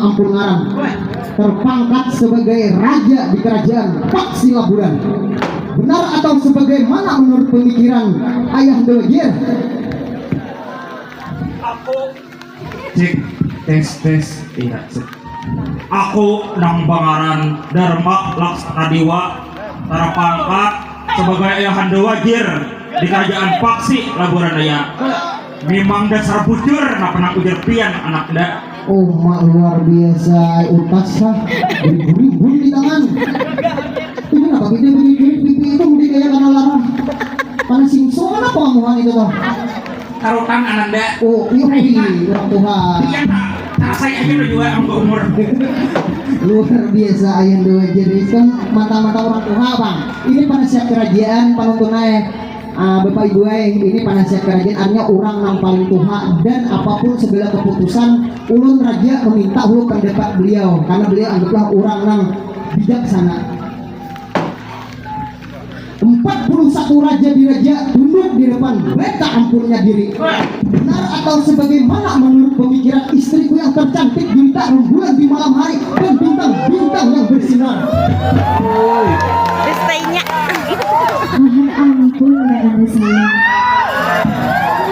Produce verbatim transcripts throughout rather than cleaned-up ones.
Ampun ngaran, terpangkat sebagai raja di kerajaan Paksi Laburan. Benar atau sebagaimana menurut pemikiran Ayahanda Wajir? Aku cek tes tes iya cek. Aku nang bangaran Dharma Laksana Dewa, terpangkat sebagai Ayahanda Wajir di kerajaan Paksi Laburan Raya. Memang dasar bujur, napa nang ujar pian anak da? Oh mak, luar biasa, utas lah, beribu-ribu di tangan. Itu kenapa beda beda pipi itu mungkin kayak karena larang, karena singso, kenapa omongan itu tuh? Tarutan ananda. Oh iya, orang tua. Iya tak, tak saya aja udah juga angka umur. Luar biasa, Ayahanda Wajir kan mata-mata orang tua bang. Ini penasihat kerajaan, penonton aja. Ah, Bapak Ibu ai, ini penasihat kerajaan, artinya orang yang paling tua, dan apapun segala keputusan, ulun raja meminta ulun pendapat beliau karena beliau anggaplah orang yang bijaksana. Empat puluh satu raja diraja tunduk di depan beta ampunnya diri. Benar atau sebagaimana menurut pemikiran istriku yang tercantik, jelita rembulan di malam hari, dan bintang-bintang yang bersinar? Bestainya. Mohon ampun kakanda sayang.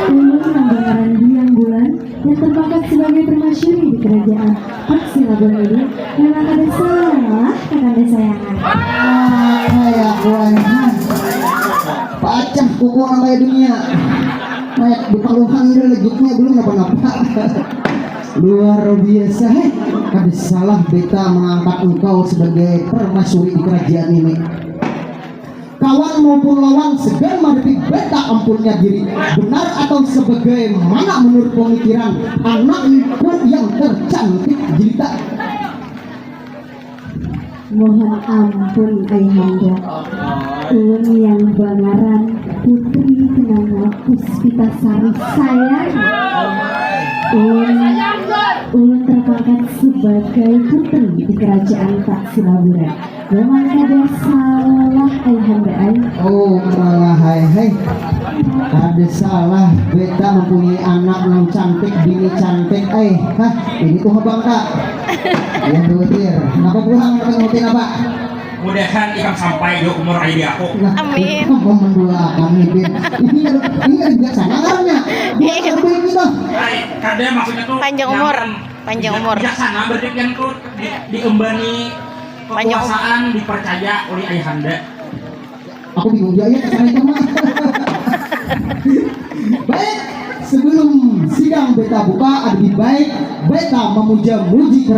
Ulun nang bangaran Diang Bulan yang terpangkat sebagai permasyuri di kerajaan Paksi Labuan ini memang kada salah kakanda sayangan. Kayak kuaihan. Pacah kuku nang kayak dunia. Kayak bukan luhan dia lejuknya belum napa-napa. Luar biasa, heh. Kada salah beta mengangkat engkau sebagai permasyuri di kerajaan ini. Kawan maupun lawan segan menghadapi beta ampunnya diri. Benar atau sebagaimana menurut pemikiran anakku yang tercantik jelita? Mohon ampun ayahanda. Ulun yang bangaran Putri Kenanga Puspita Sari sayang. Ulun ulun terpangkat sebagai putri di kerajaan Paksi Laburan. Memang kada salah ayahanda ai. Oh malah hai hai. Kada salah beta mempunyai anak nang cantik, bini cantik ai. Hah, ini tuh abang kak. Yang khawatir. Kenapa pulang? Kenapa ngutin apa? Mudahan ikam sampai di umur ayu aku. Nah, Amin. Itu mendoakan nih, Bin. Ini ada ini ada bijaksana karena Iya. Bin gitu. Hai, kada maksudnya tuh Panjang umur. jangan Panjang bijak- umur. Bijaksana berarti kan tuh di, diembani Panjang kekuasaan dipercaya oleh ayahanda. Aku bingung juga ya kesana itu mah. Baik, sebelum sidang beta buka, lebih baik beta memuja-muji